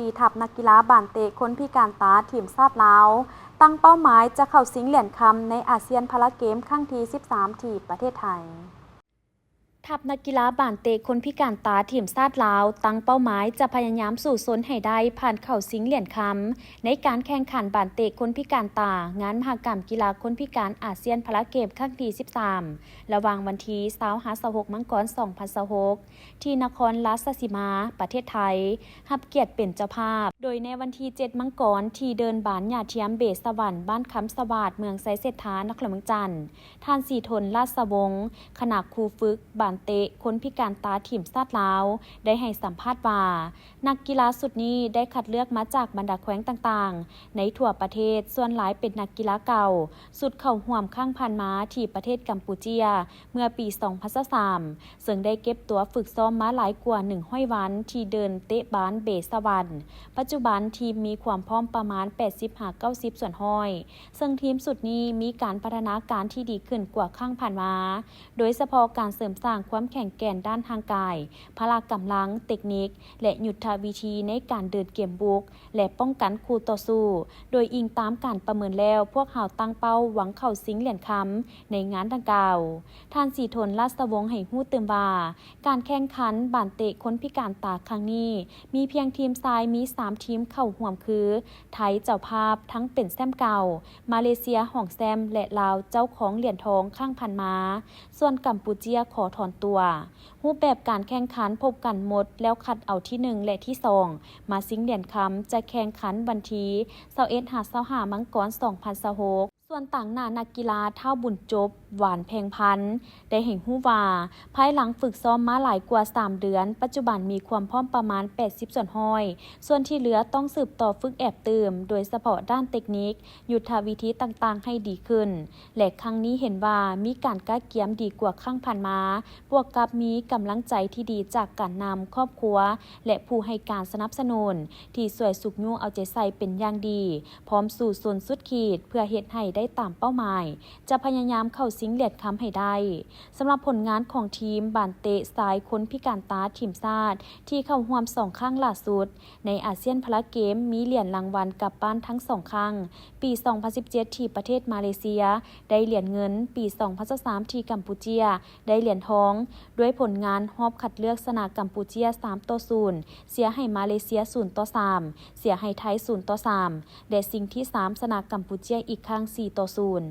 ທີ່ທັບນັກກິລາບານເຕະຄົນພິການຕາທີມຊາດລາວ ຕັ້ງເປົ້າໝາຍຈະເຂົ້າຊິງຫຼຽນຄຳໃນອາຊຽນພາລາເກມຄັ້ງທີສິບສາມ ທີ່ປະເທດໄທ. ທັບນັກກິລາບານເຕະຄົນພິການຕາທີມຊາດລາວ ຕັ້ງເປົ້າໝາຍຈະພະຍາຍາມສູ້ຊົນໃຫ້ໄດ້ຜ່ານເຂົ້າຊິງຫຼຽນຄຳ ໃນການແຂ່ງຂັນບານເຕະຄົນພິການຕາ ງານມະຫະກຳກິລາຄົນພິການອາຊຽນພາລາເກມຄັ້ງທີສິບສາມ ລະຫວ່າງວັນທີຊາວ ຫາ ຊາວຫົກ ມັງກອນ ສອງພັນຊາວຫົກ ທີ່ນະຄອນລາຊະສີມາ ປະເທດໄທ ຮັບກຽດເປັນເຈົ້າພາບ. ໂດຍໃນວັນທີເຈັດ ມັງກອນ ທີ່ເດີ່ນບານຫຍ້າທຽມເບສະຫວັນ ບ້ານຄຳສະຫວາດ ເມືອງໄຊເສດຖາ ນະຄອນຫຼວງວຽງຈັນ, ທ່ານ ສີທົນ ລາດສະວົງ ຄະນະຄູຝຶກບານເຕະຄົນພິການຕາທີມຊາດລາວ ໄດ້ໃຫ້ສຳພາດວ່າ ນັກກິລາຊຸດນີ້ໄດ້ຄັດເລືອກມາຈາກບັນດາແຂວງຕ່າງໆ ໃນທົ່ວປະເທດ, ສ່ວນຫຼາຍເປັນນັກກິລາເກົ່າ ຊຸດເຂົ້າຮ່ວມຄັ້ງຜ່ານມາທີ່ປະເທດກຳປູເຈຍ ເມື່ອປີສອງພັນຊາວສາມ ເຊິ່ງໄດ້ເກັບຕົວຝຶກຊ້ອມມາຫຼາຍກວ່າໜຶ່ງຮ້ອຍວັນ ທີ່ເດີ່ນເຕະບານເບສະຫວັນ. ປັດຈຸບັນທີມມີຄວາມພ້ອມປະມານແປດສິບຫາເກົ້າສິບສ່ວນຮ້ອຍ ເຊິ່ງທີມຊຸດນີ້ມີການພັດທະນາການທີ່ດີຂຶ້ນກວ່າຄັ້ງຜ່ານມາ, ໂດຍສະເພາະການເສີມສ້າງຄວາມແຂງແກ່ນດ້ານຮ່າງກາຍ, ພະລະກຳລັງ, ເຕັກນິກ ແລະ ຍຸດທະວິທີໃນການເດີນເກມບຸກ ແລະ ປ້ອງກັນຄູ່ຕໍ່ສູ້. ໂດຍອີງຕາມການປະເມີນແລ້ວ, ພວກເຮົາຕັ້ງເປົ້າຫວັງເຂົ້າຊິງຫຼຽນຄຳໃນງານດັ່ງກ່າວ. ທ່ານ ສີທົນ ລາດສະວົງ ໃຫ້ຮູ້ຕື່ມວ່າ ການແຂ່ງຂັນບານເຕະຄົນພິການຕາຄັ້ງນີ້ ມີພຽງທີມຊາຍມີສາມທີມເຂົ້າຮ່ວມຄື ໄທເຈົ້າພາບທັງເປັນແຊ້ມເກົ່າ, ມາເລເຊຍຮອງແຊ້ມ ແລະ ລາວເຈົ້າຄອງຫຼຽນທອງຄັ້ງຜ່ານມາ, ສ່ວນກຳປູເຈຍຂໍຖອນຕົວ. ຮູບແບບການແຂ່ງຂັນພົບກັນໝົດແລ້ວຄັດເອົາທີໜຶ່ງ ແລະ ທີສອງ ມາຊິງຫຼຽນຄຳ ຈະແຂ່ງຂັນວັນທີຊາວເອັດ ຫາ ຊາວຫ້າ ມັງກອນ ສອງພັນຊາວຫົກ. ສ່ວນຕາງໜ້ານັກກິລາ ທ້າວ ບຸນຈົບ ຫວານ ແພງພັນ ໄດ້ໃຫ້ຮູ້ວ່າ ພາຍຫຼັງຝຶກຊ້ອມມາຫຼາຍກວ່າສາມເດືອນ, ປັດຈຸບັນມີຄວາມພ້ອມປະມານແປດສິບສ່ວນຮ້ອຍ, ສ່ວນທີ່ເຫຼືອຕ້ອງສືບຕໍ່ຝຶກແອບຕື່ມ, ໂດຍສະເພາະດ້ານເຕັກນິກ, ຍຸດທະວິທີຕ່າງໆໃຫ້ດີຂຶ້ນ ແລະ ຄັ້ງນີ້ເຫັນວ່າມີການກະກຽມດີກວ່າຄັ້ງຜ່ານມາ, ບວກກັບມີກຳລັງໃຈທີ່ດີຈາກການນຳຄອບຄົວ ແລະ ຜູ້ໃຫ້ການສະໜັບສະໜູນ ທີ່ຊ່ວຍຊຸກຍູ້ເອົາໃຈໃສ່ເປັນຢ່າງດີ, ພ້ອມສູ້ຊົນສຸດຂີດເພື່ອເຮັດໃຫ້ໄດ້ຕາມເປົ້າໝາຍ, ຈະພະຍາຍາມເຂົ້າຊິງຫຼຽນຄຳໃຫ້ໄດ້. ສຳລັບຜົນງານຂອງທີມບານເຕະຊາຍຄົນພິການຕາທີມຊາດ ທີ່ເຂົ້າຮ່ວມສອງຄັ້ງຫຼ້າສຸດໃນອາຊຽນພາລາເກມ ມີຫຼຽນລາງວັນກັບບ້ານທັງສອງຄັ້ງ, ປີສອງພັນສິບເຈັດ ທີ່ປະເທດມາເລເຊຍ ໄດ້ຫຼຽນເງິນ, ປີສອງພັນຊາວສາມ ທີ່ກຳປູເຈຍ ໄດ້ຫຼຽນທອງ, ດ້ວຍຜົນງານຮອບຄັດເລືອກຊະນະກຳປູເຈຍສາມຕໍ່ສູນ, ເສຍໃຫ້ມາເລເຊຍສູນຕໍ່ສາມ, ເສຍໃຫ້ໄທສູນຕໍ່ສາມ ແລະ ຊິງທີສາມ ຊະນະກຳປູເຈຍອີກຄັ້ງສີ່ຕໍ່ສູນ.